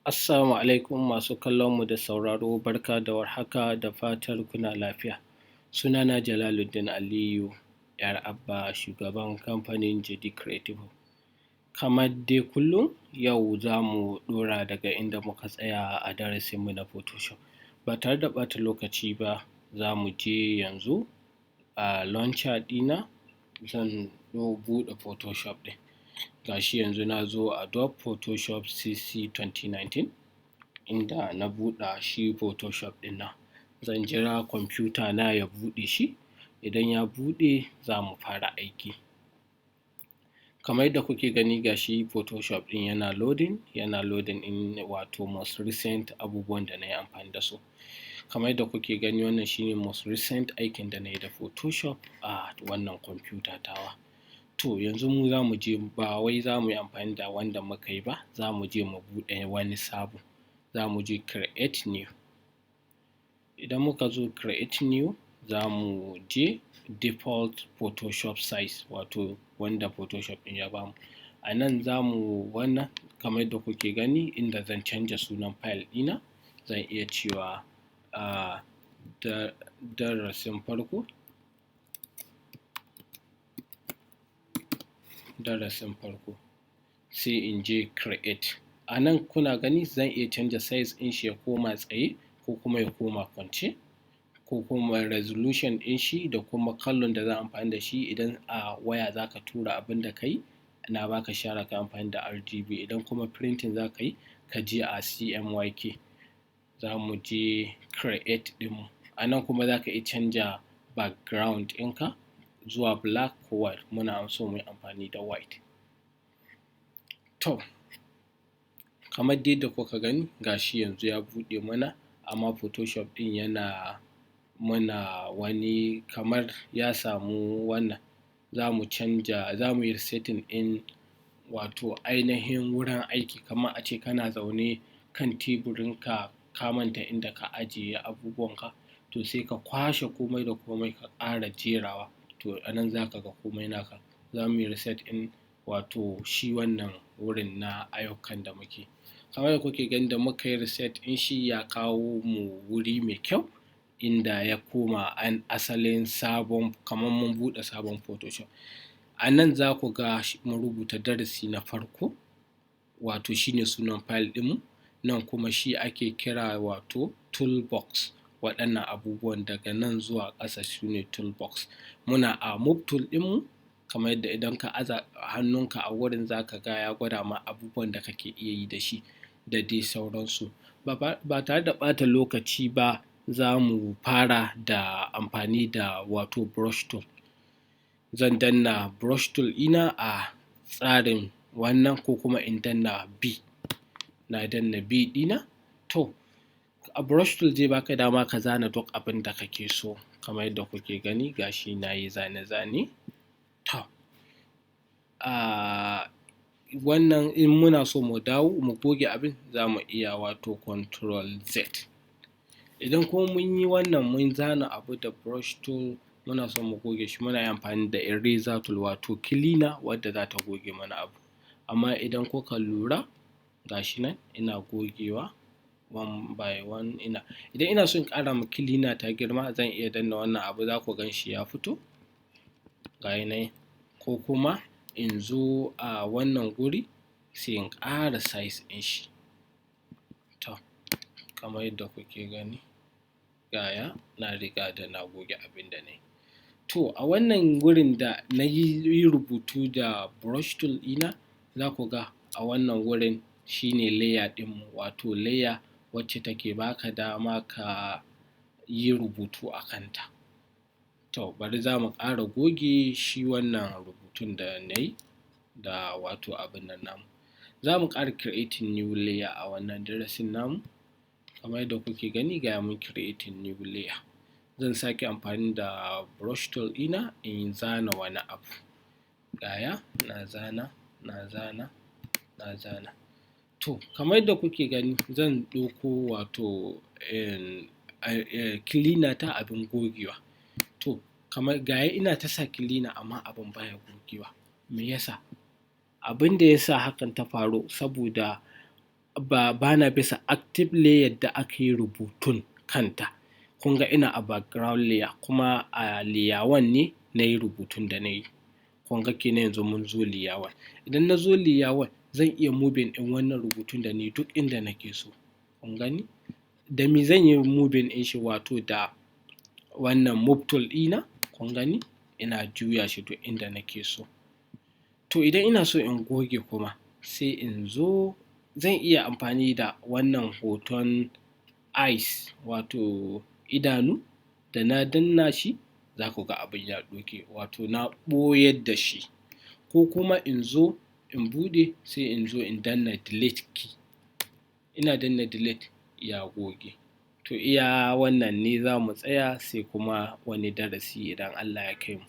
Assalamu alaikum masu kallon mu da sauraro, barka da warhaka, da fatar kuna lafiya. Sunana Jalaluddin Aliyu ‘Yar Abba, shugaban kamfanin JD Creative. Kamar dai kullum, yau za mu ɗora daga inda muka tsaya a darasinmu na Photoshop. Ba tare da ɓata lokaci ba, za mu je yanzu a launcher ɗina, zan buɗe Photoshop ɗin. Ga shi yanzu na zo Adobe Photoshop CC 2019, inda na buɗe shi Photoshop ɗin nan. Zan jira kwamfuta na ya buɗe shi, idan ya buɗe za mu fara aiki. Kamar yadda kuke gani, ga shi Photoshop ɗin yana loading, yana loading ɗin wato most recent abubuwan da na yi amfani da su. Kamar yadda kuke gani, wannan shi ne most recent aikin da na yi da Photoshop a wannan kwamfuta tawa. To yanzu mu za mu je, ba wai za mu yi amfani da wanda muka yi ba, za mu je mu buɗe wani sabo. Za mu je create new. Idan muka zo create new, za mu je default Photoshop size, wato wanda Photoshop ɗin ya bamu. A nan za mu wannan, kamar yadda kuke gani, inda zan canja sunan file ɗina, zan iya cewa darasin farko, darasin farko, sai in je create. A nan kuna gani zan iya canja size ɗin shi ya koma tsaye ko kuma ya koma kwance, ko kuma resolution ɗin shi da kuma colour da zan amfani da shi. Idan a waya za ka tura abin da ka yi, na baka shawara ka yi amfani da RGB, idan kuma printing za ka yi, ka je a CMYK. Za mu je create ɗinmu. A nan kuma za ka iya canja background ɗinka zuwa black ko white, muna so mu yi amfani da white. To kamar dai yadda kuka gani, ga shi yanzu ya buɗe mana, amma Photoshop ɗin yana mana wani kamar ya samu wannan. Za mu canja, za mu yi resetting ɗin wato ainihin wurin aiki, kamar a ce kana zaune kan teburinka, ka manta inda ka ajiye abubuwanka, to sai ka kwashe komai da komai ka ƙara jerawa, to a nan za ka ga komai naka. Za mu yi reset ɗin wato shi wannan wurin na ayyukan da muke. Kamar yadda kuke gani, da muka yi reset ɗin shi, ya kawo mu wuri mai kyau inda ya koma an asalin sabon, kamar mun buɗe sabon Photoshop. A nan za ku ga mun rubuta darasi na farko, wato shi ne sunan file ɗinmu. Nan kuma shi ake kira wato toolbox. Waɗannan abubuwan daga nan zuwa ƙasa su ne toolbox. Muna a move tool ɗinmu, kamar yadda idan ka aza hannunka a wurin, za ka ga ya gwada ma abubuwan da kake iya yi da shi da dai sauransu. Ba tare da ɓata lokaci ba, za mu fara da amfani da wato brush tool. Zan danna brush tool ɗina a tsarin wannan, ko kuma in danna B. Na danna B ɗina. To a brush tool zai baka dama ka zana duk abin da kake so, kamar yadda kuke gani, ga shi na yi zane-zane. To a wannan, in muna so mu dawo mu goge abin, za mu iya wato control Z. Idan kuma mun yi wannan, mun zana abu da brush tool, muna son mu goge shi, muna amfani da eraser tool, wato cleaner wadda za ta goge mana abu. Amma idan kuka lura, ga shi nan ina gogewa one by one. Ina idan ina son ƙara ma cleaner ta girma, zan iya danna wannan abu, za ku gan shi ya fito, ga nan, ko kuma in zo a wannan guri sai in ƙara size ɗin shi. To kamar yadda kuke gani, gaya na riga da na goge abin da na yi. To a wannan wurin da na yi rubutu da brush tool ɗina, za ku ga a wannan wurin shi ne layer ɗinmu, wato layer wacce take baka dama ka yi rubutu a kanta. To bari za mu ƙara goge shi wannan rubutun da na yi da wato abin nan namu. Za mu ƙara creating new layer a wannan darasin namu. Kamar yadda kuke gani, ga mun creating new layer. Zan sake amfani da brush tool ɗina in zana wani abu. Gaya na zana, na zana, na zana. To kamar yadda kuke gani, zan ɗauko wato cleaner ta, abin gogewa. To kamar gaya ina ta sa cleaner, amma abin baya gogewa. Me yasa? Abin da ya sa hakan ta faru, saboda ba bana bisa active layer da aka yi rubutun kanta. Kun ga ina a background layer, kuma a layer 1 ne na yi rubutun da na yi. Kun ga kenan yanzu mun zo layer 1. Idan na zo layer 1, zan iya moving ɗin wannan rubutun da na yi duk inda nake so. Kun gani? Da me zan yi moving ɗin shi? Wato da wannan move tool ɗina. Kun gani, ina juya shi duk inda nake so. To, idan ina so in goge kuma, sai in zo, zan iya amfani da wannan hoton eyes, wato idanu. Da na danna shi, za ku ga abin ya ɗauke, wato na ɓoyar da shi. Ko kuma in zo in buɗe, sai in zo in danna delete key. Ina danna delete, ya goge. To, iya wannan ne za mu tsaya, sai kuma wani darasi idan Allah ya kai mu.